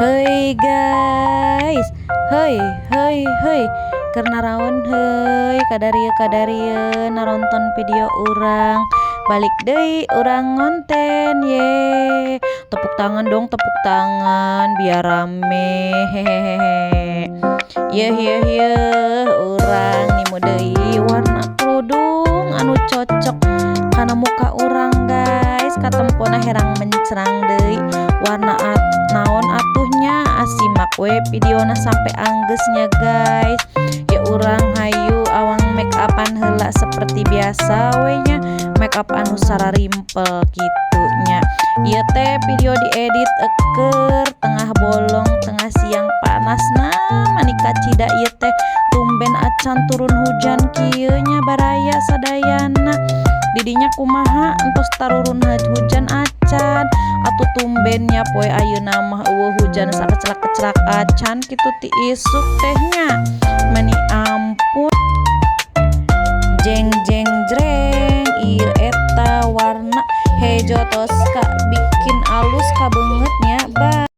Heuy guys, heuy heuy heuy, keur naraon heuy kadarieu-kadarieu naronton video urang. Balik deui urang ngonten ye. Tepuk tangan dong, tepuk tangan biar rame, hehehe. Yeuh yeuh yeuh, urang nimu deui warna kerudung anu cocok kana muka urang, guys. Katempona herang mencrang deui warna naon atuh nya, asimak we videona sampe anggeus nya, guys. Ya, urang hayu awang make upan heula seperti biasa we nya, make up anu sararimpel kitu nya. Ieu teh video diedit keur tengah bolong, tengah siang panasna mani kacida. Ieu teh tumben acan turun hujan kieu nya, baraya sadayana. Didinya kumaha, entos tarurun hujan acan? Atuh tumben nya poe ayeuna mah euweuh hujan sakeclak-keclak acan kitu ti isuk teh nya, mani ampun. Jeng jeng jreng, ieu eta warna hejo toska bikin alus kabeungkeut.